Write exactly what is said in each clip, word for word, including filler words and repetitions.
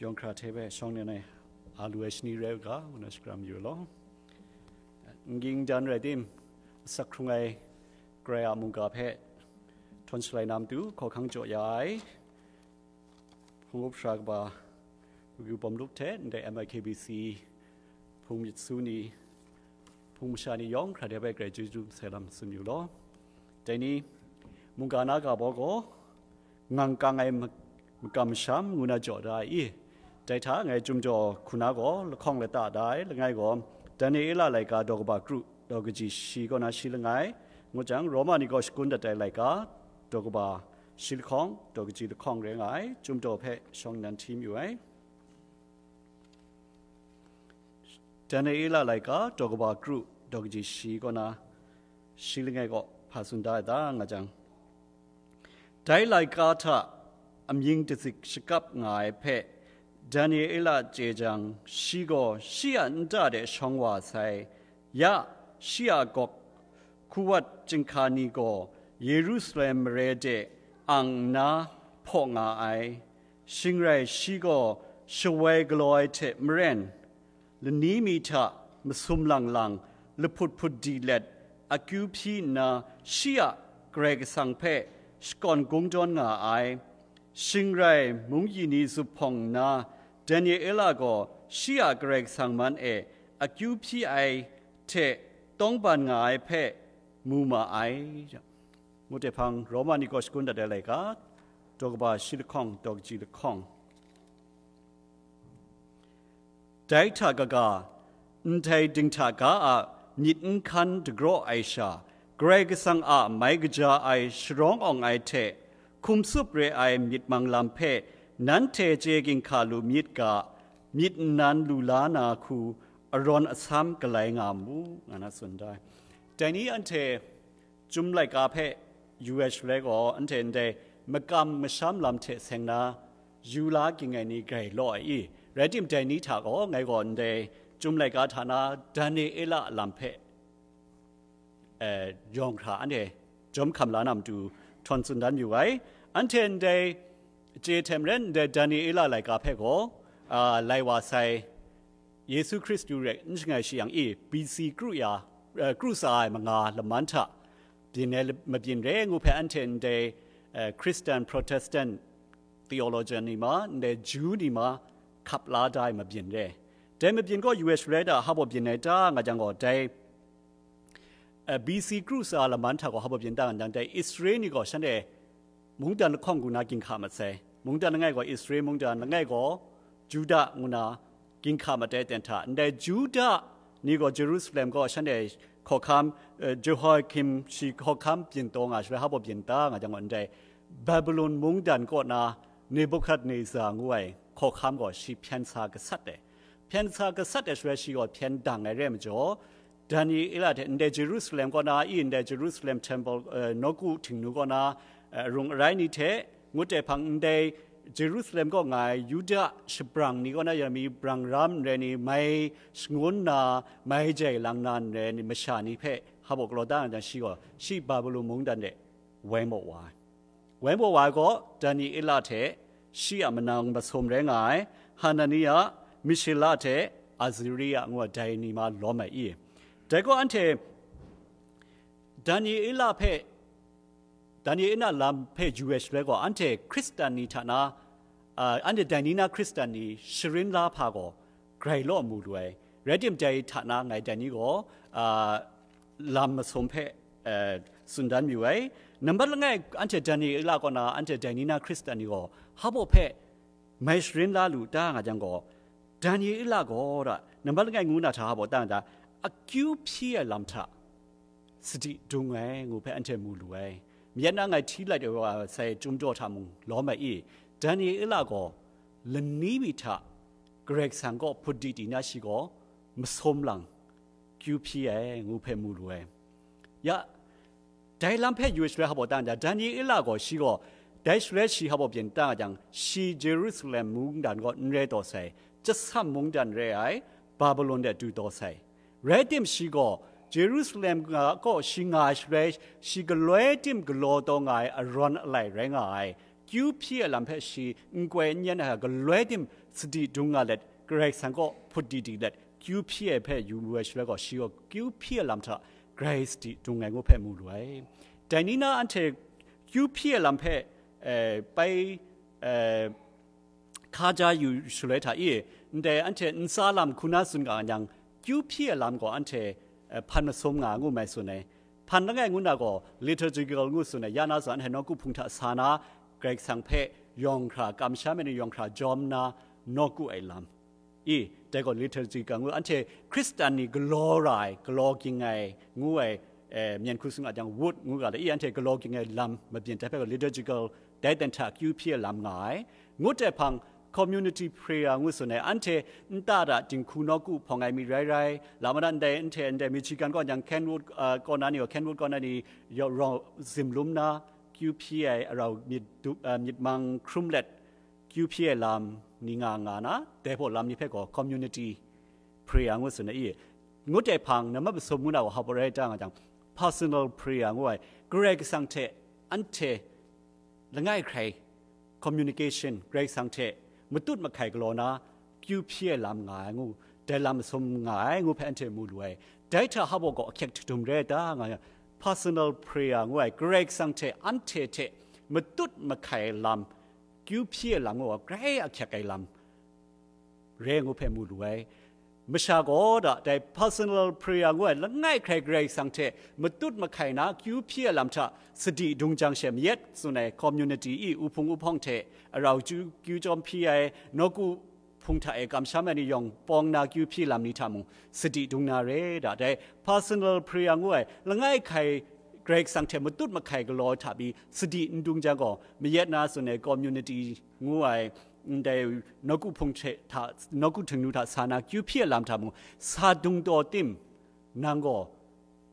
Yawng hkra hte hpe shawng nnan ai a lu ai shani rai u ga, ngu na shakram yu law. N ging dan rai tim, asak hkrung ai Karai a mungga hpe htawn shalai na matu hkawhkang jaw ya ai hpung up hpra kaba, Makayu Bawm Lup hte ndai M I K B C hpung myit su ni, hpung masha ni yawng hkra de bai grai chyeju masai lam tsun yu law. Dai ni, mungga na ga baw gaw, ngang kang ai ma-, makam masham ngu na jaw da ai i? Dai hta ngai chyum jaw hku na gaw, lahkawng lata da ai langai gaw, Daniela laika daw kaba kru, daw kaji shi kaw na shi langai, ngu jang, Roma ni gaw shakun dat ai laika, daw kaba shi lahkawng, daw kaji lahkawng rai nga ai, chyum jaw hpe shawng nnan hti mayu ai. Daniela laika, daw kaba kru, daw kaji shi kaw na shi langai gaw hpa tsun da ai ta, nga jang, dai laika hta amying dazik shakap nga ai hpe Daniela chye jang, shi gaw shi a nta de shawng wa sai. Ya, shi a gawk hkuwat chyinghka ni gaw Yerusalem mare de ang nna hpaw nga ai. Shing rai shi gaw shawoi galaw ai hte maren, lani mi hta masum lang lang, lahput hput di let, akyu hpyi nna shi a Karai Kasang hpe shakawn kungdawn nga ai. Shing rai, munggyi ni zuphpawng nna, Daniela gaw shi a Karai Kasang man e akyu hpyi ai hte tawngban nga ai hpe mu ma ai. Ngu te hpang, Roma ni gaw shakun dat ai laika, daw kaba shi lahkawng, daw kaji lahkawng. Dai hta kaga, ndai dinghta ga a myit n hkan dagraw ai sha, Karai Kasang a mai kaja ai sharawng awng ai hte hkum tsup re ai myit mang lam hpe nanhte chye ginhka lu myit ga, myit nnan lu la na hku arawn asam galai nga mu, nga na tsun da ai. Dai ni anhte Chyum laika hpe yu ai shaloi gaw, anhte ndai makam masham lam hte seng na yu la ging ai ni grai law ai i? Rai tim, dai ni hta gaw ngai gaw ndai Chyum laika hta na Daniela a lam hpe, eh, yawng hkra anhte jawm hkam la na matu htawn tsun dan yu ai. Anhte ndai chye hte maren ndai Daniela laika hpe gaw, ah, lai wa sai Yesu Hkristu re n shangai shi yang i, B C kru ya, eh, kru tsa ai manga laman hta byin ai mabyin re ngu hpe anhte ndai, eh, Christian Protestant theologian ni ma, ndai Ju ni ma hkap la da ai mabyin re. Dai mabyin gaw yu ai shaloi da hpa baw byin ai ta nga jang gaw, dai, eh, B C kru tsa laman hta gaw hpa baw byin ta nga jang, dai Israel ni gaw shanhte mungdan lahkawng ngu na ginhka mat sai. Mungdan langai gaw Israel mungdan, langai gaw Juda ngu na ginhka mat ai ten hta, ndai Juda ni gaw Jerusalem gaw shanhte hkawhkam, eh, Jehoiakim shi hkawhkam byin taw nga shaloi hpa baw byin ta nga jang gaw, ndai Babylon mungdan kaw na Nebuchadnezzar ngu ai hkawhkam gaw shi hpyen sa gasat ai. Hpyen sa gasat ai shaloi shi gaw hpyen dang ai re ai majaw, Daniela hte ndai Jerusalem kaw na i, ndai Jerusalem temple, eh, nawku htingnu kaw na, eh, arung arai ni hte, ngut ai hpang ndai Jerusalem kaw nga ai Yuda shabrang ni kaw na ya mi brang ram n rai ni, mai shangun na, mai jai lang na n rai ni, masha ni hpe hpa baw galaw da na jang, shi gaw, shi Babulon mungdan de woi maw wa ai. Woi maw wa ai gaw, Daniela hte shi a manang masum rai nga ai, Hanania, Mishila hte Azaria ngu ai dai ni ma lawm ai i? Dai gaw anhte Daniela hpe, Daniela lam hpe yu ai shaloi gaw, anhte Hkristan ni hta na, ah, anhte dai ni na Hkristan ni sharin la hpa gaw, grai law mu lu ai. Rai tim, dai hta na ngai dai ni gaw, ah, lam masum hpe, eh, tsun dan mayu ai. Nambat langai, anhte Daniela kaw na, anhte dai ni na Hkristan ni gaw, hpa baw hpe mai sharin la lu ta nga jang gaw, Daniela gaw da, nambat langai ngu na hta hpa baw ta nga jang, akyu hpyi ai lam hta sadi dung ai ngu hpe anhte mu lu ai. Mayat na ngai hti lait ai wa sai Chyum daw hta mung lawm ai i? Daniela gaw lani mi hta Karai Kasang kaw hput di di na shi gaw masum lang kyu hpyi ai ngu hpe mu lu ai. Ya, dai lam hpe yu ai shaloi hpa baw ta nga jang, Daniela gaw shi gaw, dai shaloi shi hpa baw byin ta nga jang, shi Jerusalem mungdan kaw n rai taw sai, Jasam mungdan re ai, Babulon de du taw sai. Rai tim, shi gaw Jerusalem nga, kaw shi nga ai shaloi, shi galoi tim galaw taw nga ai arawn alai rai nga ai, kyu hpyi ai lam hpe shi n koi n yen ai, galoi tim sadi dung nga let, Karai Kasang kaw hput di di let, kyu hpyi ai hpe yu wu ai shaloi gaw, shi gaw kyu hpyi ai lam hta grai sadi dung ai ngu hpe mu lu ai. Dai ni na anhte kyu hpyi ai lam hpe, eh, bai, eh, hkaja yu shaloi hta i, ndai anhte ntsa lam hku na tsun ga yang, kyu hpyi ai lam gaw anhte, eh, hpan masum nga ngu mai tsun ai. Hpan langai ngu na gaw liturgical ngu tsun ai, ya na zawn anhte nawku hpung hta sa na, Karai Kasang hpe yawng hkra kamsham ai ni yawng hkra jawm na, nawku ai lam. I, dai gaw liturgical ngu, anhte Hkristan ni galaw ra ai, galaw ging ai ngu ai, eh, myen hku tsun a jang, wut ngu ga le, i, anhte galaw ging ai lam mabyin, dai hpe gaw liturgical, dai dan hta kyu hpyi ai lam nga ai. Ngut ai hpang, community prayer ngu tsun ai, anhte nta da dinghku nawku hpawng ai mi rai rai, lam madan ndai, anhte ndai Michigan kaw jang Kenwood, uh, kaw na ni, Kenwood kaw na ni, yaw raw zimlum na, kyu hpyi ai, arau myit du-, uh, myit mang hkrum let, kyu hpyi ai lam ni nga nga na, dai hpaw lam ni hpe gaw community prayer ngu tsun ai i. Ngut ai hpang, na mat masum ngu na gaw hpa rai ta nga jang, personal prayer ngu ai, Karai Kasang hte anhte langai hkrai communication, Karai Kasang hte matut mahkai galaw na, kyu hpyi ai lam nga ai ngu, dai lam masum nga ai ngu hpe anhte mu lu ai. Dai hta hpa gaw ahkyek hkrum rai ta nga jang, personal prayer ngu ai, Karai Kasang hte anhte hte matut mahkai lam, kyu hpyi ai lam gaw grai ahkyek ai lam re ngu hpe mu lu ai. Masha gaw da dai personal prayer ngu ai langai hkrai Karai Kasang hte matut mahkai na kyu hpyi ai lam hta sadi dung jang she, mayat tsun ai community i, u hpung u hpawng hte arau kyu, kyu chyawm hpyi ai, nawku hpung hta e kamsham ai ni yawng pawng na kyu hpyi lam ni hta mung sadi dung na re da. Dai personal prayer ngu ai langai hkrai Karai Kasang hte matut mahkai galaw hta pyi sadi n dung jang gaw, mayat na tsun ai community ngu ai, ndai nawku hpung hte hta, nawku htingnu hta sa na kyu hpyi ai lam hta mung, sa dung taw tim, nang gaw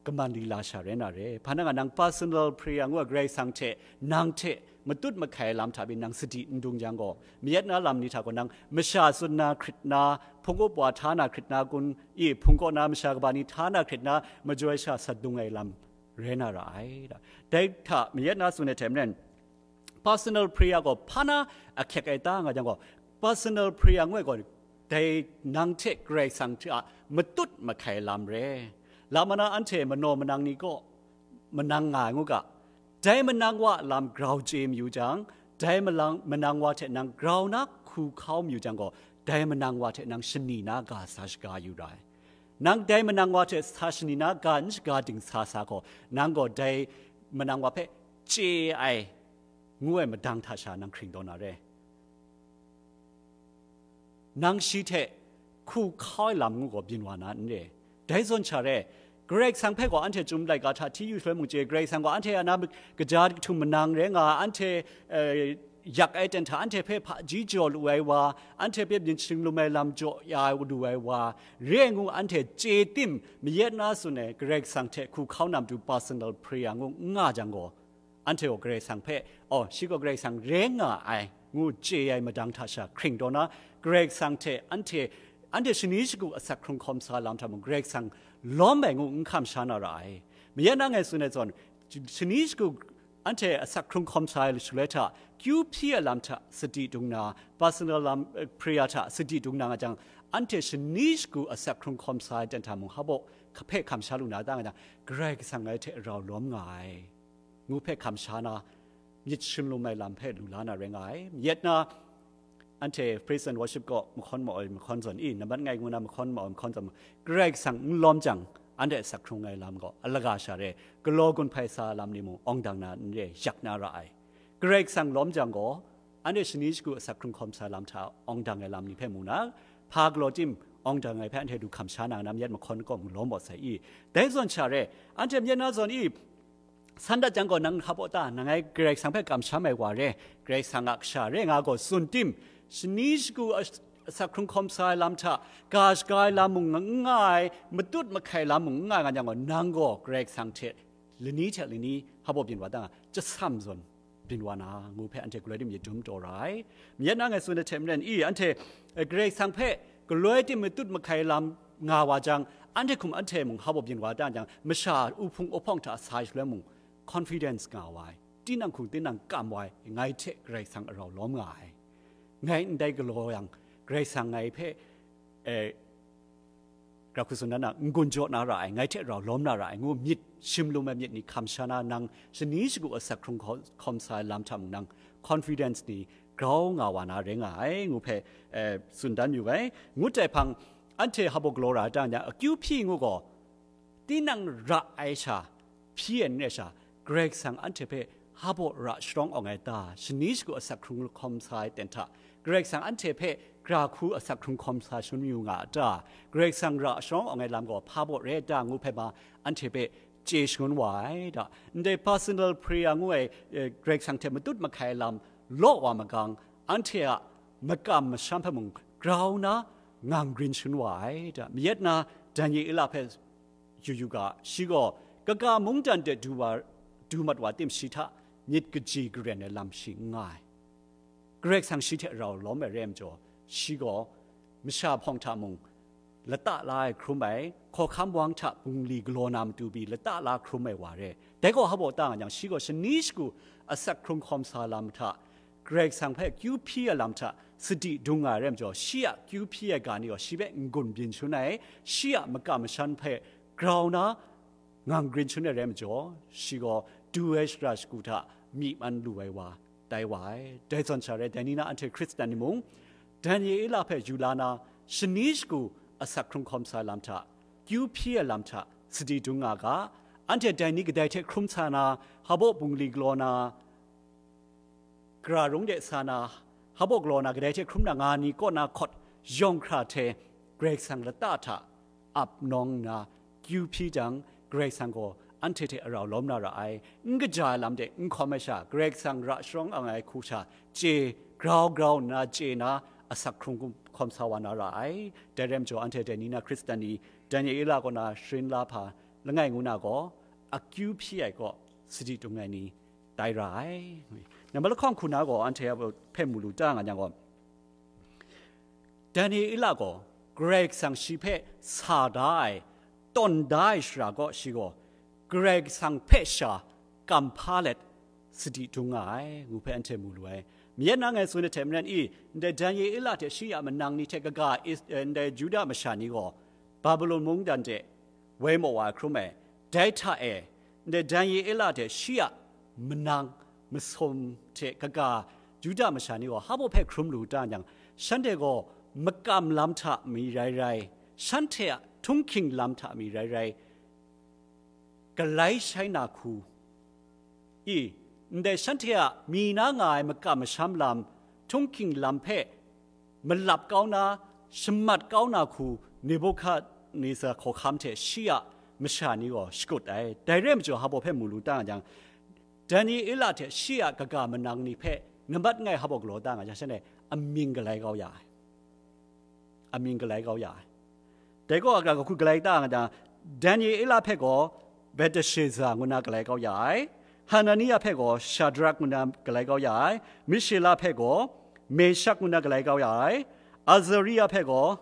kaman lila sha rai na re. Hpa nang a nang personal prayer ngu ai Karai Kasang hte, nang hte matut mahkai ai lam hta pyi nang sadi n dung jang gaw, mayat na lam ni hta gaw nang masha tsun na hkrit na, hpung up wa hta na hkrit na kun i, hpung kaw na masha kaba ni hta na hkrit na, majaw ai sha sat dung ai lam rai na ra ai. Dai hta mayat na tsun ai hte maren, personal prayer gaw hpa na ahkyek ai ta nga jang gaw, personal prayer ngu ai gaw, dai nang hte Karai Kasang hte a matut mahkai lam re. Lam madan anhte manaw manang ni kaw manang nga ai ngu ga, dai manang wa lam grau chye mayu jang, dai malang, manang wa hte nang grau na hku hkau mayu jang gaw, dai manang wa hte nang shani na ga sa shaga yu ra ai. Nang dai manang wa hte sa shani na ga n shaga ding sa sa gaw, nang gaw dai manang wa hpe chye ai ngu ai madang hta sha nang hkring taw na re. Nang shi hte hku hkau ai lam ngu gaw byin wa na n re. Dai zawn sha re, Karai Kasang hpe gaw anhte Chyum laika hta hti yu shaloi mung chye, Karai Kasang gaw anhte a na kaja kahtum manang rai nga, anhte, eh, yak ai ten hta anhte hpe hpaji jaw lu ai wa, anhte hpe myit shinglum ai lam jaw ya lu ai wa, re ngu anhte chye tim, mayat na tsun ai Karai Kasang hte hku hkau na matu personal prayer ngu n nga jang gaw, anhte gaw Karai Kasang hpe, oh, shi gaw Karai Kasang rai nga ai, ngu chye ai madang hta sha hkring taw na, Karai Kasang hte anhte, anhte shani shagu asak hkrung hkawm sa lam hta mung, Karai Kasang lawm ai ngu n hkam sha na ra ai. Mayat na ngai tsun ai zawn, shani shagu anhte asak hkrung hkawm sa ai shaloi hta, kyu hpyi ai lam hta sadi dung na, personal lam, eh, prayer hta sadi dung na nga jang, anhte shani shagu asak hkrung hkawm sa ai ten hta mung, hpa baw hpe hkam sha lu na ta nga jang, Karai Kasang ngai hte rau lawm nga ai ngu hpe hkam sha na, myit shinglum ai lam hpe lu la na rai nga ai. Mayat na, anhte praise and worship gaw mahkawn ma-, ai mahkawn zawn i, nambat ngai ngu na mahkawn ma-, ai mahkawn zawn, Karai Kasang n lawm jang, anhte asak hkrung ai lam gaw alaga sha re, galaw gun hpai sa lam ni mung awng dang na n re, yak na ra ai. Karai Kasang lawm jang gaw, anhte shani shagu asak hkrung hkawm sa lam hta awng dang ai lam ni hpe mu na, hpa galaw tim awng dang ai hpe anhte du hkam sha na, mayat mahkawn kaw mung lawm maw sai i. Dai zawn sha re, anhte mayat na zawn i, san dat jang gaw nang hpa baw ta, nang ngai Karai Kasang hpe kamsham ai wa re, Karai Kasang a kasha re nga gaw tsun tim, shani shagu a-, asak hkrung hkawm sa ai lam hta, ga shaga ai lam mung n nga ai, matut mahkai lam mung n nga ai nga jang gaw, nang gaw Karai Kasang hte lani hte lani hpa baw byin wa ta nga, jasam zawn byin wa na, ngu hpe anhte galoi tim yadum taw ra ai. Mayat na ngai tsun ai hte maren i, anhte, eh, Karai Kasang hpe galoi tim matut mahkai lam nga wa jang, anhte hkum anhte mung hpa baw byin wa ta jang, masha u hpung u hpawng hta sa ai shaloi mung, confidence nga wa ai, tinang hku tinang kam wa ai, ngai hte Karai Kasang arau lawm nga ai, ngai ndai galaw yang, Karai Kasang ngai hpe, eh, grau hku tsun dan na, n-gun jaw na ra ai, ngai hte rau lawm na ra ai, ngu myit, shim lum ai myit ni hkam sha na, nang shani shagu asak hkrung hkaw-, hkawm sa ai lam hta mung nang confidence ni grau nga wa na rai nga ai, ngu hpe, eh, tsun dan yu ai. Ngut ai hpang, anhte hpa baw galaw ra ai ta, akyu hpyi ngu gaw, tinang ra ai sha, hpyi ai n rai sha, Karai Kasang anhte hpe hpa baw ra sharawng awng ai ta, shani shagu asak hkrung hkawm sa ai ten hta, Karai Kasang anhte hpe grau hku asak hkrung hkawm sa shangun yu nga a ta, Karai Kasang ra sharawng awng ai lam gaw hpa baw rai a ta, ngu hpe ma anhte hpe chye shangun wa ai ta. Ndai personal prayer ngu ai, eh, Karai Kasang hte matut mahkai ai lam law wa magang, anhte a makam masham hpe mung grau na ngang grin shangun wa ai ta. Mayat na Daniela hpe yu yu ga, shi gaw kaga mungdan de du wa, du mat wa tim shi hta myit kaji karen ai lam shi n nga ai. Karai Kasang shi hte rau lawm ai rai majaw, shi gaw masha hpawng hta mung lata la ai hkrum ai, hkawhkam wang hta bungli galaw na matu pyi lata la hkrum ai wa re. Dai gaw hpa baw ta nga jang, shi gaw shani shagu asak hkrung hkawm sa lam hta, Karai Kasang hpe kyu hpyi ai lam hta sadi dung nga ai rai majaw, shi a kyu hpyi ai ga ni gaw shi hpe n-gun byin shangun ai, shi a makam mashan hpe grau na ngang grin shangun ai rai majaw, shi gaw du ai shara shagu hta myi man lu ai wa tai wa ai. Dai zawn sha rai, dai ni na anhte Hkristan ni mung, Daniela hpe yu la na, shani shagu asak hkrung hkawm sa ai lam hta, kyu hpyi ai lam hta sadi dung nga ga. Anhte dai ni kadai hte hkrum sa na, hpa baw bungli galaw na, gara rung de sa na, hpa baw galaw na, kadai hte hkrum na nga ni kaw na hkawt yawng hkra hte Karai Kasang lata hta ap nawng nna, kyu hpyi jang, Karai Kasang gaw anhte hte arau lawm na ra ai. N kaja ai lam de n hkawm ai sha, Karai Kasang ra sharawng ang ai hku sha chye, grau grau nna chye na, asak hkrung hkawm sa wa na ra ai. Dai rai majaw, anhte dai ni na Hkristan ni, Daniela kaw na sharin la hpa langai ngu na gaw, akyu hpyi ai kaw sadi dung ai ni tai ra ai. Nambat lahkawng hku na gaw, anhte a hpe mu lu ta nga yang gaw, Daniela gaw Karai Kasang shi hpe sa da ai, tawn da ai shara gaw, shi gaw Karai Kasang hpe sha kam hpa let sadi dung nga ai, ngu hpe anhte mu lu ai. Mayat na ngai tsun ai hte maren i, ndai Daniela hte shi a manang ni hte kaga is-, eh, ndai Juda masha ni gaw Babilon mungdan de woi maw wa ai hkrum ai. Dai hta e, ndai Daniela hte shi a manang masum hte kaga Juda masha ni gaw hpa baw hpe hkrum lu ta yang, shanhte gaw makam lam hta mi rai rai, shanhte a htunghking lam hta mi rai rai, galai shai na hku i, ndai shanhte a mi na nga ai makam masham lam, htunghking lam hpe malap kau na, shamat kau na hku Nebuhkadnezar hkawhkam hte shi a masha ni gaw shakut ai. Dai rai majaw, hpa baw hpe mu lu ta nga jang, Daniela hte shi a kaga manang ni hpe nambat ngai hpa baw galaw ta nga jang, shanhte amying galai kau ya ai. Amying galai kau ya ai. Dai gaw, a ga hku galai ta nga jang, Daniela hpe gaw Belteshazzar ngu na galai kau ya ai, Hanania hpe gaw Shadrak ngu na galai kau ya ai, Mishela hpe gaw Meshak ngu na galai kau ya ai, Azaria hpe gaw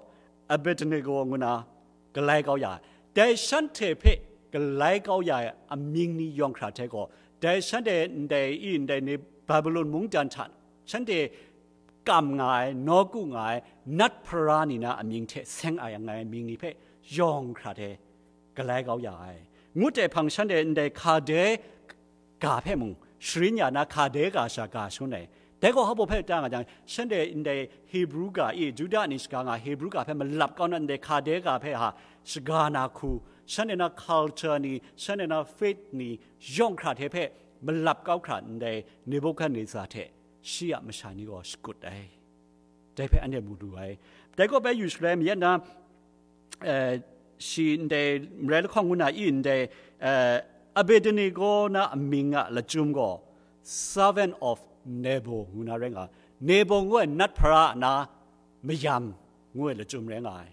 Abednego ngu na galai kau ya ai. Dai shanhte hpe galai kau ya ai amying ni yawng hkra hte gaw, dai shanhte ndai i ndai ni Babilon mungdan hta shanhte kam nga ai, nawku nga ai, nat hpara ni na amying hte seng ai nga ai mying ni hpe yawng hkra hte galai kau ya ai. Ngut ai hpang, shanhte ndai Hkade ga hpe mung sharin ya na, Hkade ga sha ga shangun ai. Dai gaw hpa baw hpe ta nga jang, shanhte ndai Hebru ga i, Juda ni shaga nga Hebru ga hpe malap kau na, ndai Hkade ga hpe ha shaga na hku, shanhte na culture ni, shanhte na faith ni yawng hkra hte hpe malap kau hkra, ndai Nebuhkadnezar hte shi a masha ni gaw shakut ai. Dai hpe anhte mu lu ai. Dai gaw bai yu shaloi, mayat na, eh, shi ndai marai lahkawng ngu na i, ndai, eh, Abednego na amying a lachyum gaw servant of Nebo ngu na rai nga, Nebo ngu ai nat hpara a na mayam ngu ai lachyum rai nga ai.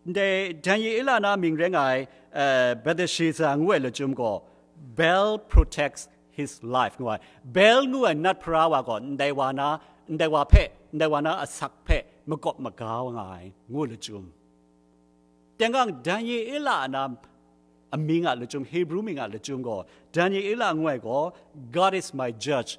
Ndai Daniela na mying rai nga ai, eh, Belteshazzar ngu ai lachyum gaw, Bel protects his life ngu ai. Bel ngu ai nat hpara wa gaw, ndai wa na, ndai wa hpe, ndai wa na asak hpe makawp maga nga ai, ngu ai lachyum. Tenggang Daniela a na amying a lachyum, Hebru mying a lachyum gaw, Daniela ngu ai gaw, God is my judge,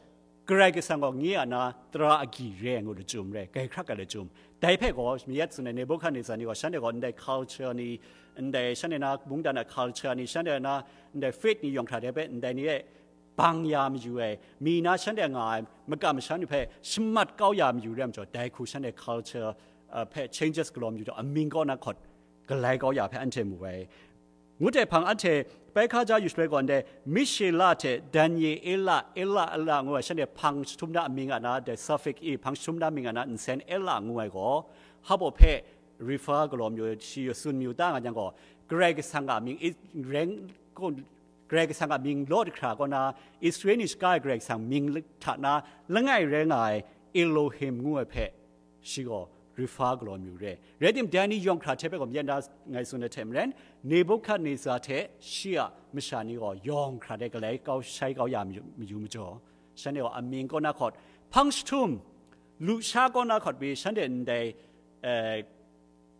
Karai Kasang gaw nye a na tara agyi re ai ngu lachyum re, grai hkrak ai lachyum. Dai hpe gaw, mayat tsun ai Nebuchadnezzar ni gaw, shanhte gaw ndai culture ni, ndai shanhte na mungdan a culture ni, shanhte na ndai faith ni yawng hkra de hpe, ndai ni e bang ya mayu ai, mi na shanhte nga ai makam masham ni hpe shamat kau ya mayu re ai majaw, dai hku shanhte culture, uh, hpe changes galaw mayu taw, amying kaw na hkawt galai kau ya hpe anhte mu ai. Ngut ai hpang anhte bai hkaja yu shaloi gaw, ndai Mishela hte Daniela, Ela, Ela ngu ai shanhte hpang jahtum na amying a na, dai suffix i hpang jahtum na mying a na nsen Ela ngu ai gaw, hpa baw hpe refer galaw mayu, shi tsun mayu ta nga jang gaw, Karai Kasang a mying i reng, Karai Kasang a mying law hkra kaw na, Israel ni shaga ai Karai Kasang mying hta na langai rai nga ai Elohim ngu ai hpe, shi gaw refer galaw mayu re. Rai tim, dai ni yawng hkra hte hpe gaw mayat na ngai tsun ai hte maren, Nebuchadnezzar hte shi a masha ni gaw yawng hkra de galai kau shai kau ya mayu, mayu majaw, shanhte gaw amying kaw na hkawt, hpang jahtum, lusha kaw na hkawt pyi shanhte ndai, eh,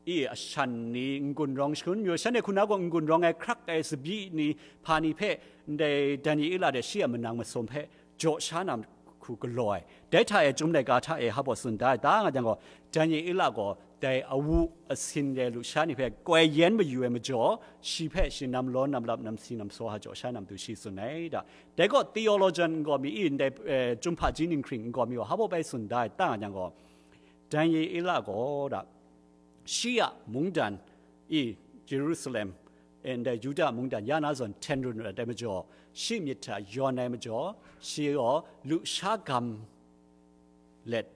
i ashan ni n-gun rawng shangun mayu, shanhte hku na gaw n-gun rawng ai hkrak ai tsabyi ni hpa ni hpe ndai Daniela de shi a manang masum hpe jaw sha na hku galaw ai. Dai hta e Chyum laika hta e hpa baw tsun da ai ta nga jang gaw, Daniela gaw dai awu asin re lusha ni hpe koi yen mayu ai majaw, shi hpe shi nam law nam lap nam si nam saw ha jaw sha na matu shi tsun ai da. Dai gaw theologian n gaw mi i ndai, eh, Chyum hpaji ninghkring n gaw mi gaw hpa baw bai tsun da ai ta nga jang gaw, Daniela gaw da, shi a mungdan i Jerusalem, e, ndai Yuda mungdan ya na zawn hten run rat ai majaw, shi myit hta yawn ai majaw, shi gaw lusha gam let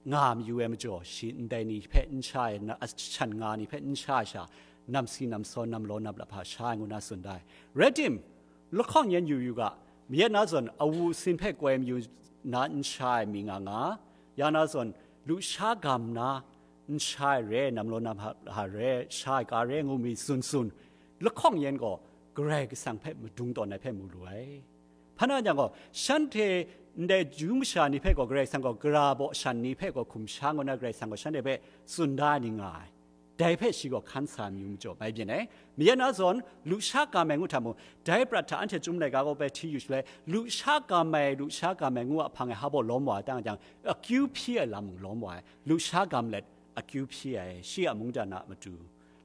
nga mayu ai majaw, shi ndai ni hpe n sha ai, na, a shan nga ni hpe n sha ai sha, nam si nam saw, nam law nam lap hpa sha ai ngu na tsun da ai. Rai tim, lahkawng yan yu yu ga, mayat na zawn awu sin hpe koi mayu na n sha ai mi nga nga, ya na zawn lusha gam na n sha ai re, nam law nam ha, ha re, sha ai ka re ngu mi tsun tsun, lahkawng yan gaw Karai Kasang hpe madung tawn ai hpe mu lu ai. Hpa na jang gaw, shanhte ndai Ju masha ni hpe gaw Karai Kasang gaw gara baw shan ni hpe gaw hkum sha ngu na Karai Kasang gaw shanhte hpe tsun da ai ni nga ai. Dai hpe shi gaw hkan sa mayu majaw bai byin ai. Mayat na zawn, lusha gam ai ngu hta mung, dai prat hta anhte Chyum laika gaw bai hti yu shaloi, lusha gam ai, lusha gam ai ngu a hpang e hpa baw lawm wa ai ta nga jang, akyu hpyi ai lam mung lawm wa ai, lusha gam let akyu hpyi ai, shi a mungdan a matu.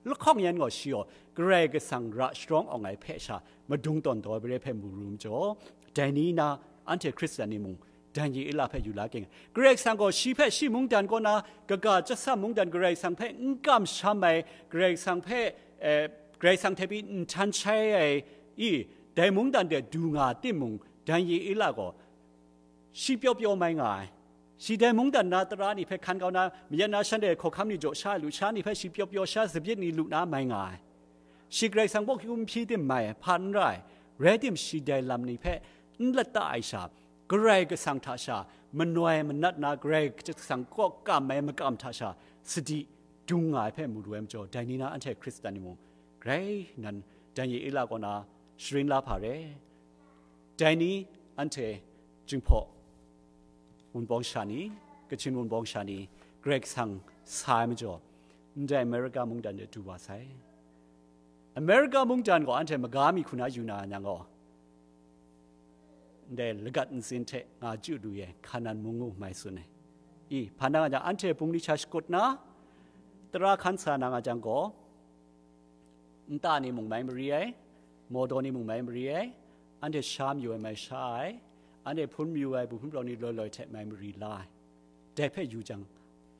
Lahkawng yan gaw shi gaw, Karai Kasang ra sharawng awng ai hpe sha, madung tawn daw ai re hpe mu ru majaw, dai ni na anhte Hkristan ni mung, Daniela hpe yu la ging ai. Karai Kasang gaw shi hpe shi mungdan kaw na, kaga chyasam mungdan Karai Kasang hpe n kamsham ai, Karai Kasang hpe, eh, Karai Kasang hte pyi n htan shai ai, i, dai mungdan de du nga timung, Daniela gaw shi pyaw pyaw mai nga ai. Shi dai mungdan na tara ni hpe hkan kau na, mayat na shanhte hkawhkam ni jaw sha lu sha ni hpe shi pyaw pyaw sha tsabyin ni lu na mai nga ai. Shi Karai Kasang baw hkyu n hpyi tim mai ai, hpa n ra ai, rai tim shi dai lam ni hpe n lata ai sha, Karai Kasang hta sha, manoi manat na Karai Kasang kaw kam ai makam hta sha, sadi dung nga ai hpe mu lu ai majaw, dai ni na anhte Hkristan ni mung, grai nan Daniela kaw na sharin la hpa re. Dai ni anhte Jinghpaw wunpawng sha ni, Kachin wunpawng sha ni, Karai Kasang sa ai majaw, ndai Amerika mungdan de du wa sai. Amerika mungdan gaw anhte maga mi hku na yu na yang gaw, ndai lagat ntsin hte nga chyu lu ye, Hkanan mung ngu mai tsun ai. I, hpa na nga jang, anhte bungli sha shakut na, tara hkan sa na nga jang gaw, nta ni mung mai mari ai, mawdaw ni mung mai mari ai, anhte sha mayu ai mai sha ai, anhte hpun mayu ai, bu hpun rau ni loi loi hte mai mari la ai. Dai hpe yu jang,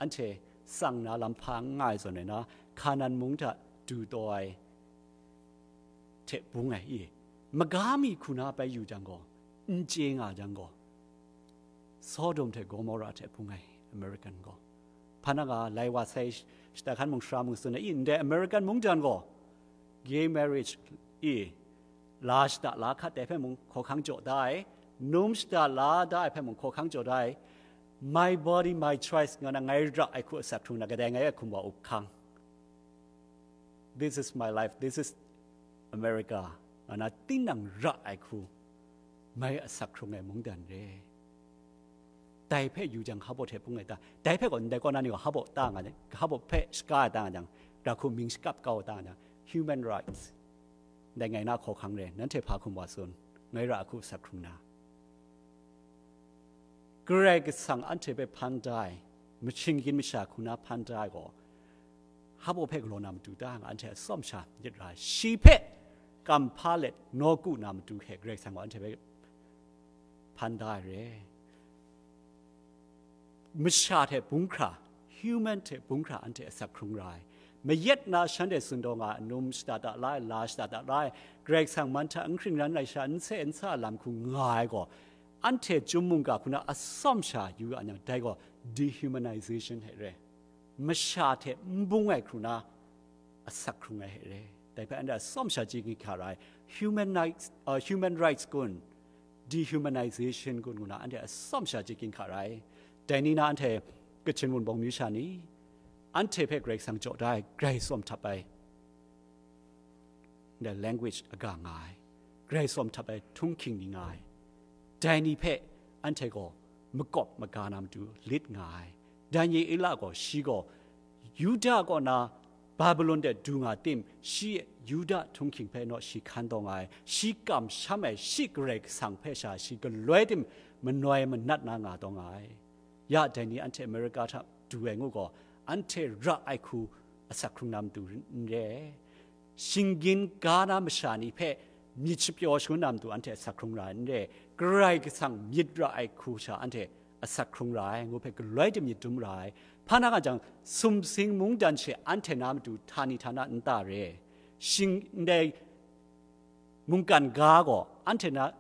anhte tsang na lam hpa n nga ai zawn rai na, Hkanan mung hta du taw ai hte bung ai i, maga mi hku na bai yu jang gaw, n chye nga jang gaw, Sodom hte Gomora hte bung ai American gaw, hpa na nga lai wa sai shata hkan mung sara mung tsun ai i, ndai American mungdan gaw, gay marriage i, la shata la hkat dai hpe mung hkawhkang jaw da ai, num shata la da ai hpe mung hkawhkang jaw da ai, my body, my choice, nga na ngai ra ai hku asak hkrung na, kadai ngai a hkum wa up hkang. This is my life, this is America, nga na tinang ra ai hku, mai asak hkrung ai mungdan re. Dai hpe yu jang hpa baw hte bung ai ta, dai hpe gaw ndai kaw na ni gaw hpa baw ta nga, hpa baw hpe shaga ai ta nga jang, ra hku mying shakap kau ai ta nga jang, human rights, ndai ngai na hkawhkang re, nanhte hpa hkum wa tsun, ngai ra ai hku asak hkrung na. Karai Kasang anhte hpe hpan da ai, machyin gin masha hku na hpan da ai gaw, hpa baw hpe galaw na matu ta nga anhte atsawm sha myit ra ai. Shi hpe kam hpa let nawku na matu hte Karai Kasang gaw anhte hpe hpan da ai re. Masha hte bung hkra, human hte bung hkra anhte asak hkrung ra ai. Mayat na shanhte tsun taw nga ai, num shada da la ai, la shada da la ai, Karai Kasang man hta n hkringran ai sha, n se n sa lam hku nga ai gaw, anhte chyum mungga hku na atsawm sha yu a yang, dai gaw dehumanization hte re. Masha hte n bung ai hku na asak hkrung ai hte re. Dai hpe anhte atsawm sha chyeju hkra ra ai, human rights, uh, human rights kun, dehumanization kun ngu na anhte atsawm sha chyeju hkra ra ai. Dai ni na anhte Kachin Wunpawng myu sha ni, anhte hpe Karai Kasang jaw da ai, Karai tsawm htap ai, the language aga nga ai, Karai tsawm htap ai htunghking ni nga ai. Dai ni hpe anhte gaw makawp maga na matu lit nga ai. Daniela gaw, shi gaw Yuda kaw na Babilon de du nga tim, shi Yuda htunghking hpe naw shi hkan taw nga ai, shi kamsham ai, shi Karai Kasang hpe sha shi galoi tim manoi manat na nga taw nga ai. Ya dai ni anhte Amerika hta du ai ngu gaw, anhte ra ai hku asak hkrung na matu n re. Shinggyim ga na masha ni hpe myit shapyaw shangun na matu anhte asak hkrung ra ai n re. Karai Kasang myit ra ai hku sha anhte asak hkrung ra ai ngu hpe galoi tim myit dum ra ai. Hpa na nga jang, sumsing mungdan she anhte na matu htani htana n ta re. Shing ndai mungkan ga gaw anhte na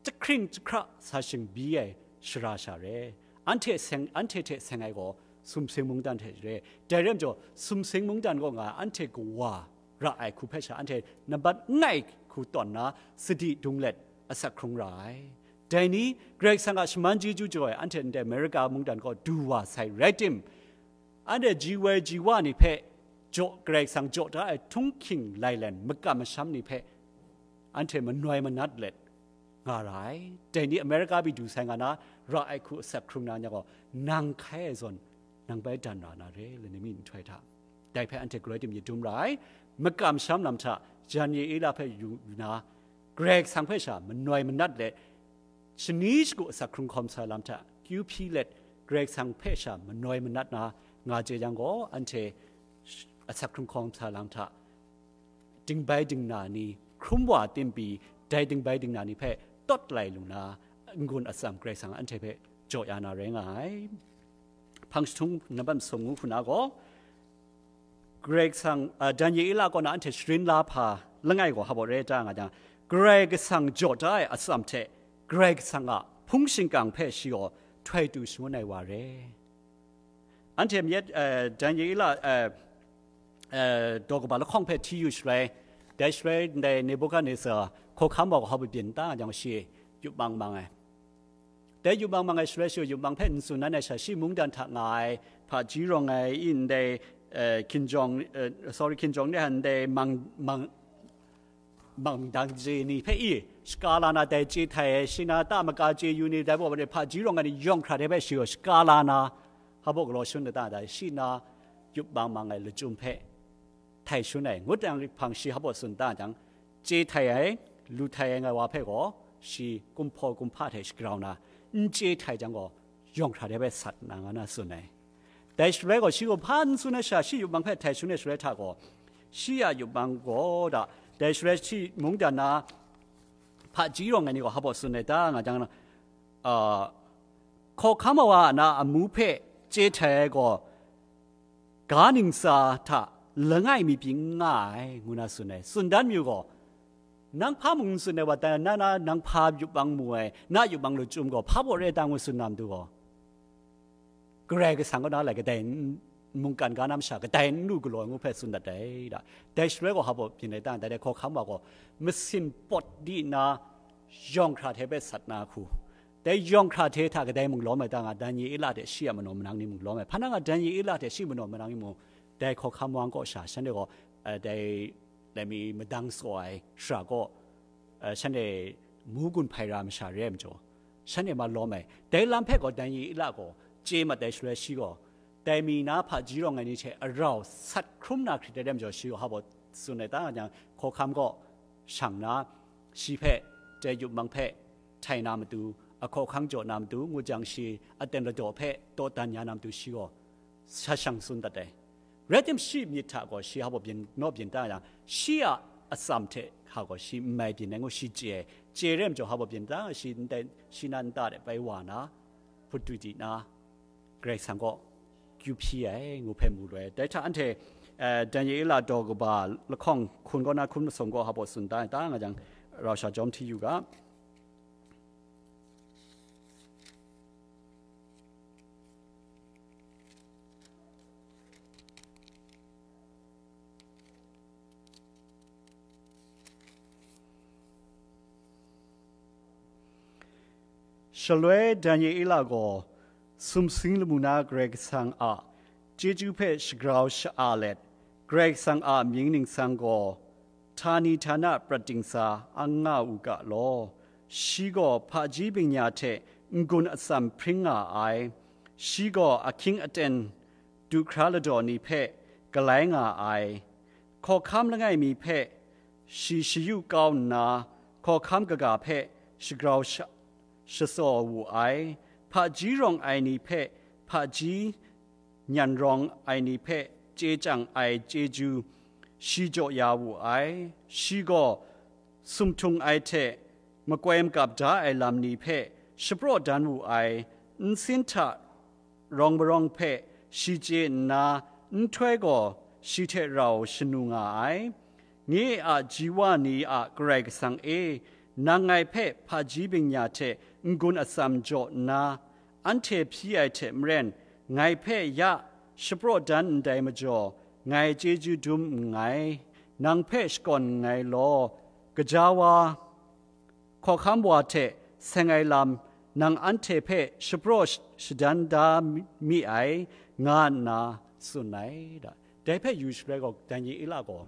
jahkring jahkra sa shingbi ai shara sha re. Anhte seng, anhte hte seng ai gaw sumsing mungdan hte re. Dai rai majaw, sumsing mungdan gaw nga anhte kawa ra ai hku hpe sha anhte nambat n ai hku tawn na sadi dung let asak hkrung ra ai. Dai ni, Karai Kasang a shaman chyeju jaw ai anhte ndai Amerika mungdan gaw du wa sai rai tim, anhte ji woi ji wa ni hpe jaw, Karai Kasang jaw da ai htunghking lailen makam masham ni hpe anhte manoi manat let nga ra ai. Dai ni Amerika pyi du sai nga na, ra ai hku asak hkrung na nya gaw, nang hkai ai zawn nang bai dan ra na re, lani mi nhtoi hta. Dai hpe anhte galoi tim myit dum ra ai. Makam masham lam hta Daniela hpe yu na, Karai Kasang hpe sha manoi manat let, shani shagu asak hkrung hkawm sa lam hta kyu hpyi let, Karai Kasang hpe sha manoi manat na nga chye yang gaw, anhte asak hkrung hkawm sa lam hta dingbai dingna ni hkrum wa tim pyi, dai dingbai dingna ni hpe tawt lai lu na, n-gun atsam Karai Kasang anhte hpe jaw ya na rai nga ai. Hpang jahtung nambat masum ngu hku na gaw, Karai Kasang, a, Daniela kaw na anhte sharin la hpa langai gaw hpa baw re ta nga jang, Karai Kasang jaw da ai atsam hte Karai Kasang a hpung shingkang hpe shi gaw htoi tu shangun ai wa re. Anhte myit, eh, Daniela, eh, eh, daw kaba lahkawng hpe hti yu shaloi, dai shaloi ndai Nebukhadnezzar hkawhkam wa gaw hpa baw byin ta nga jang, shi yup mang mang ai. Dai yup mang mang ai shaloi, shi yup mang hpe n tsun nan ai sha, shi mungdan hta nga ai, hpaji rawng ai, i ndai, eh, hkinjawng, eh, sorry, hkinjawng de han ndai mang, mang, mang dang je ni hpe i, shaka la na dai chye htai ai, shi na ta maka chye yu ni, dai baw ni hpaji rawng ai ni yawng hkra de hpe shi gaw shaka la na, hpa baw galaw shun da ta, dai shi na yup mang mang ai lachyum hpe htai shun ai, ngut yang hpang shi hpa baw tsun ta jang, chye htai ai, lu htai ai nga wa hpe gaw, shi kumhpaw kumhpa hte shagrau na, n chye htai jang gaw, yawng hkra de hpe sat na nga na tsun ai. Dai shaloi gaw, shi gaw hpa n tsun ai sha, shi yup mang hpe htai shun ai shaloi hta gaw, shi a yup mang gaw da, dai shaloi shi mungdan na hpaji rawng ai ni gaw hpa baw tsun ai ta nga jang, a, hkawhkam wa a na amu hpe chye htai ai gaw, ga ntsa hta langai mi pyi n nga ai, ngu na tsun ai. Tsun dan mayu gaw, nang hpa mung n tsun ai wa, dan na, na, nang hpa yup mang mu ai, na yup mang lachyum gaw hpa baw re ta ngu tsun na matu gaw, Karai Kasang kaw na lai kadai n, mungkan ga na masha kadai n lu galaw ai ngu hpe tsun dat ai da. Dai shaloi gaw hpa baw byin ai ta, dai dai hkawhkam wa gaw masin pawt di nna yawng hkra hte hpe sat na hku, dai yawng hkra hte hta kadai mung lawm ai ta nga, Daniela hte shi a manaw manang ni mung lawm ai. Hpa na nga Daniela hte shi manaw manang ni mung, dai hkawhkam wa kaw sha, shanhte gaw, eh, dai laimi madang tsaw ai shara kaw, eh, shanhte mu gun hpai ra masha re ai majaw, shanhte ma lawm ai. Dai lam hpe gaw Daniela gaw chye mat ai shaloi, shi gaw dai mi na hpaji rawng ai ni hte arau sat hkrum na hkrit ai re ai majaw, shi gaw hpa baw tsun ai ta nga jang, hkawhkam kaw shang na, shi hpe, dai yup mang hpe htai na matu, a hkawhkang jaw na matu, ngut jang shi aten ladaw hpe dawdan ya na matu, shi gaw sha shang tsun dat ai. Rai tim, shi myit hta gaw shi hpa byin naw byin ta yang, shi a atsam hte hka gaw shi n mai byin ai ngu shi chye ai. Chye rai majaw, hpa byin ta shi ndai, shi na nta de bai wa na, hput dwi di na, Karai Kasang kaw kyu hpyi ai ngu hpe mu lu ai. Dai hta anhte, eh, Daniela daw kaba lahkawng hkun kaw na hkun masum gaw hpa tsun ta ai ta nga jang, rau sha jawm hti yu ga. Shaloi Daniela gaw sumsing lamu na Karai Kasang a chyeju hpe shagrau sha-a let, Karai Kasang a mying ningsang gaw htani htana prat dingsa ang nga u ga law, shi gaw hpaji byeng-ya hte n-gun atsam hpring nga ai. Shi gaw ahkying aten du hkra ladaw ni hpe galai nga ai. Hkawhkam langai mi hpe shi shayu kau nna, hkawhkam kaga hpe shagrau sha-, shatsaw wu ai. Hpaji rawng ai ni hpe hpaji nyan rawng ai ni hpe chye chyang ai chyeju shi jaw ya wu ai. Shi gaw sumhtung ai hte makoi makap da ai lam ni hpe shapraw dan wu ai. Nsin hta rawng marawng hpe shi chye nna, nhtoi gaw shi hte rau shanu nga ai. Nye a ji wa ni a Karai Kasang e, nang ngai hpe hpaji byeng-ya hte n-gun atsam jaw nna, anhte hpyi ai hte maren, ngai hpe ya shapraw dan ndai majaw, ngai chyeju dum nngai, nang hpe shakawn nngai law, gaja wa, hkawhkam wa hte seng ai lam, nang anhte hpe shapraw sh-, shadan da mi, mi ai, nga nna tsun ai. Da-, dai hpe yu shaloi gaw, Daniela gaw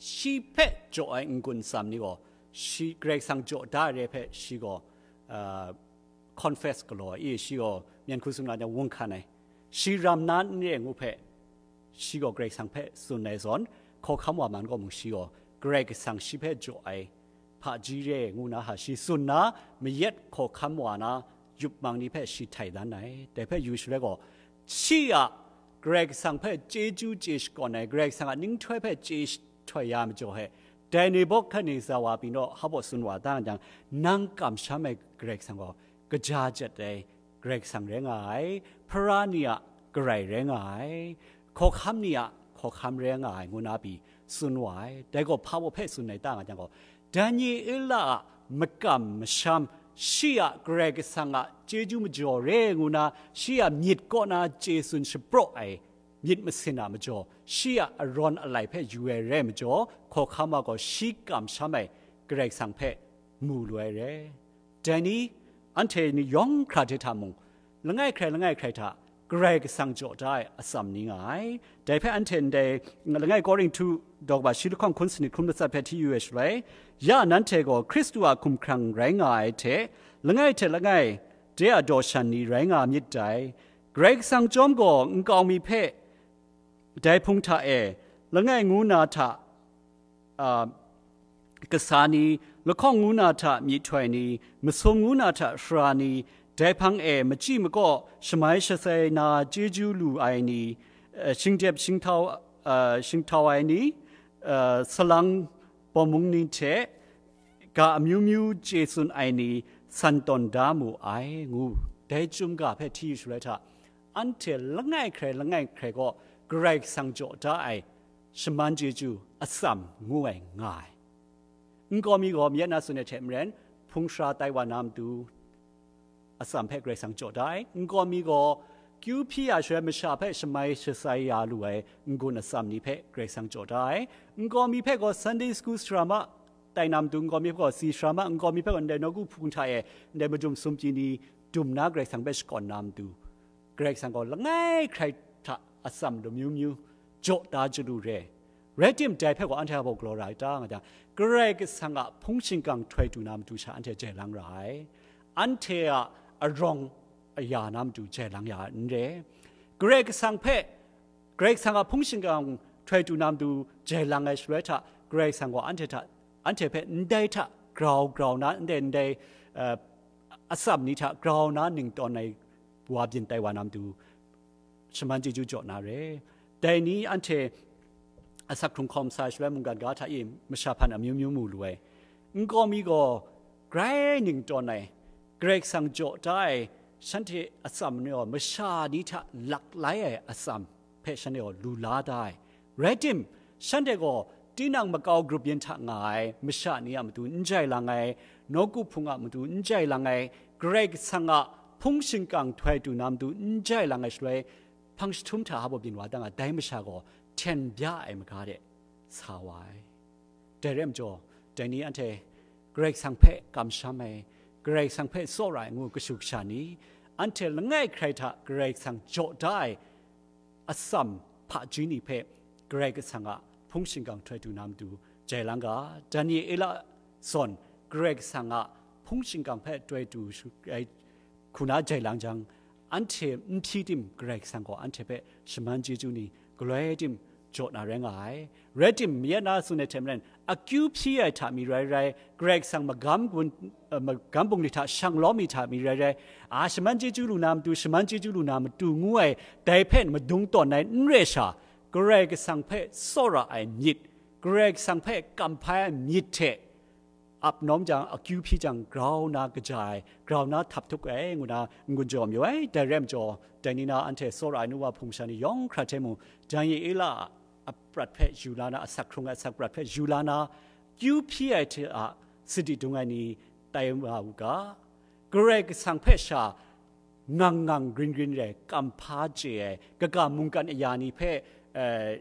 shi hpe jaw ai n-gun atsam ni gaw, shi Karai Kasang jaw da ai re hpe shi gaw, ah, confess galaw ai, shi gaw myen hku sumla jang wung hkan ai. Shi ram na n re ngu hpe, shi gaw Karai Kasang hpe tsun ai zawn, hkawhkam wa man gaw mung shi gaw Karai Kasang shi hpe jaw ai hpaji re ngu na hta shi tsun na, mayat hkawhkam wa na yup mang ni hpe shi htai dan ai. Dai hpe yu shaloi gaw, shi a Karai Kasang hpe chyeju chye shakawn ai, Karai Kasang a ninghtoi hpe chye sh-, htoi ya majaw he, dai Nebukadneza wa pyi naw hpa baw tsun wa ta jang, nang kamsham ai Karai Kasang gaw kaja jet ai Karai Kasang rai nga ai, Hpara ni a Karai rai nga ai, hkawhkam ni a hkawhkam rai nga ai, ngu na pyi tsun wa ai. Dai gaw hpa baw hpe tsun ai ta nga jang gaw, Daniela a makam masham, shi a Karai Kasang a chyeju majaw re ngu na, shi a myit kaw na chye tsun shapraw ai myit masin a majaw, shi a arawn alai hpe yu ai rai majaw, hkawhkam wa gaw shi kamsham ai Karai Kasang hpe mu lu ai re. Dai ni, anhte ni yawng hkra hte hta mung, langai hkrai langai hkrai hta Karai Kasang jaw da ai atsam ni nga ai. Dai hpe anhte ndai langai Korinhtu daw kaba shi lahkawng hkun sanit hkun matsat hpe hti yu ai shaloi, ya nanhte gaw Hkristu a hkumhkrang rai nga ai hte, langai hte langai de a daw shan ni rai nga myit dai. Karai Kasang chyawm gaw nkau mi hpe dai hpung hta e langai ngu na hta, a, kasa ni, lahkawng ngu na hta myihtoi ni, masum ngu na hta sara ni, dai hpang e machyi makaw shamai shasai na chyeju lu ai ni, eh, shingdep shinghtau, eh, shinghtau ai ni, eh, salang bawmung ni hte ga amyu myu chye tsun ai ni san tawn da mu ai, ngu dai chyum ga hpe hti yu shaloi hta, anhte langai hkrai langai hkrai gaw Karai Kasang jaw da ai shaman chyeju atsam ngu ai nga ai. Nkau mi gaw mayat na tsun ai hte maren, hpung sara tai wa na matu atsam hpe Karai Kasang jaw da ai. Nkau mi gaw kyu hpyi ya shaloi masha hpe shamai shasai ya lu ai n-gun atsam ni hpe Karai Kasang jaw da ai. Nkau mi hpe gaw Sunday school sara ma, tai na matu nkau mi hpe gaw si sara ma, nkau mi hpe gaw ndai nawku hpung hta e ndai madum sumchyi ni dum na Karai Kasang hpe shakawn na matu, Karai Kasang gaw langai hkrai hta atsam lamyu myu jaw da chyalu re. Rai tim, dai hpe gaw anhte a baw galaw ra ai ta, nga jang, Karai Kasang a hpung shingkang htoi du na matu sha anhte jai lang ra ai. Anhte a arawng aya na matu jai lang ya ai n re. Karai Kasang hpe, Karai Kasang a hpung shingkang htoi du na matu jai lang ai shaloi hta, Karai Kasang gaw anhte hta, anhte hpe ndai hta grau grau na, ndai, ndai, eh, atsam ni hta grau na ning tawn ai wa byin tai wa na matu shaman chyeju jaw na re. Dai ni anhte asak hkrung hkawm sa ai shaloi mungkan ga hta e masha hpan amyu myu mu lu ai. Nkau mi gaw grai ning tawn ai, Karai Kasang jaw da ai, shanhte atsam ni gaw masha ni hta lak lai ai atsam hpe shanhte gaw lu la da ai. Rai tim, shanhte gaw tinang makau grup yin hta nga ai masha ni a matu n jai lang ai, nawku hpung a matu n jai lang ai, Karai Kasang a hpung shingkang htoi du na matu n jai lang ai shaloi, hpang jahtum hta hpa byin wa dang a, dai masha gaw hten bya ai maga de sa wa ai. Dai rai majaw, dai ni anhte Karai Kasang hpe kamsham ai, Karai Kasang hpe tsawra ai ngu kashu kasha ni, anhte langai hkrai hta Karai Kasang jaw da ai atsam hpaji ni hpe Karai Kasang a hpung shingkang htoi du na matu jai lang ga, Daniela zawn Karai Kasang a hpung shingkang hpe htoi du shu-, ai hku na jai lang jang, anhte n hpyi tim Karai Kasang gaw anhte hpe shaman chyeju ni galoi tim jaw na rai nga ai. Rai tim, mayat na tsun ai hte maren, akyu hpyi ai hta mi rai rai, Karai Kasang magam gun, eh, magam bungli hta shang lawm mi hta mi rai rai, a, shaman chyeju lu na matu, shaman chyeju lu na matu ngu ai, dai hpe madung tawn ai n re sha, Karai Kasang hpe tsawra ai myit, Karai Kasang hpe kamhpai ai myit hte ap nawm jang, akyu hpyi jang, grau na kaja ai, grau na htap htuk ai, ngu na n-gun jaw mayu ai. Dai rai majaw, dai ni na anhte tsawra ai nu wa hpung sha ni yawng hkra hte mung, Daniela a prat hpe yu la na, asak hkrung ai asak prat hpe yu la na, kyu hpyi ai hte a sadi dung ai ni tai wa u ga, Karai Kasang hpe sha ngang ngang grin grin re ai, kamhpa chye ai, kaga mungkan aya ni hpe, eh,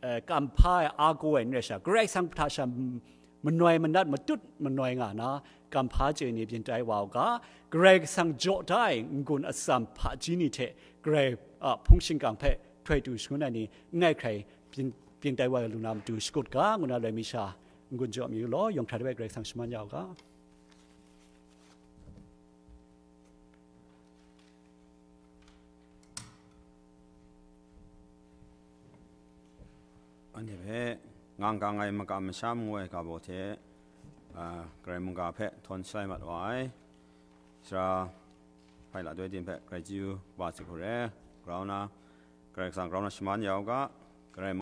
eh, kamhpa ai a gaw ai n rai sha, Karai Kasang hta sha m-, manoi manat matut manoi nga na, kamhpa chye ni byin tai wa u ga, Karai Kasang jaw da ai n-gun atsam hpaji ni hte Karai a hpung shingkang hpe htoi du shangun ai ni, n ngai hkrai byin, byin tai wa lu na matu shakut ga, ngu na loi mi sha n-gun jaw mi u law, yawng hkra de ai Karai Kasang shaman ya u ga. Anhte hpe ngang kang ai makam masham ngu ai ga baw hte, a, Karai mungga hpe htawn shalai mat wa ai. Sara hpai la doi ting hpe Karai chyeju wa ai hku re, grau na, Karai Kasang grau na shaman ya u ga, Karai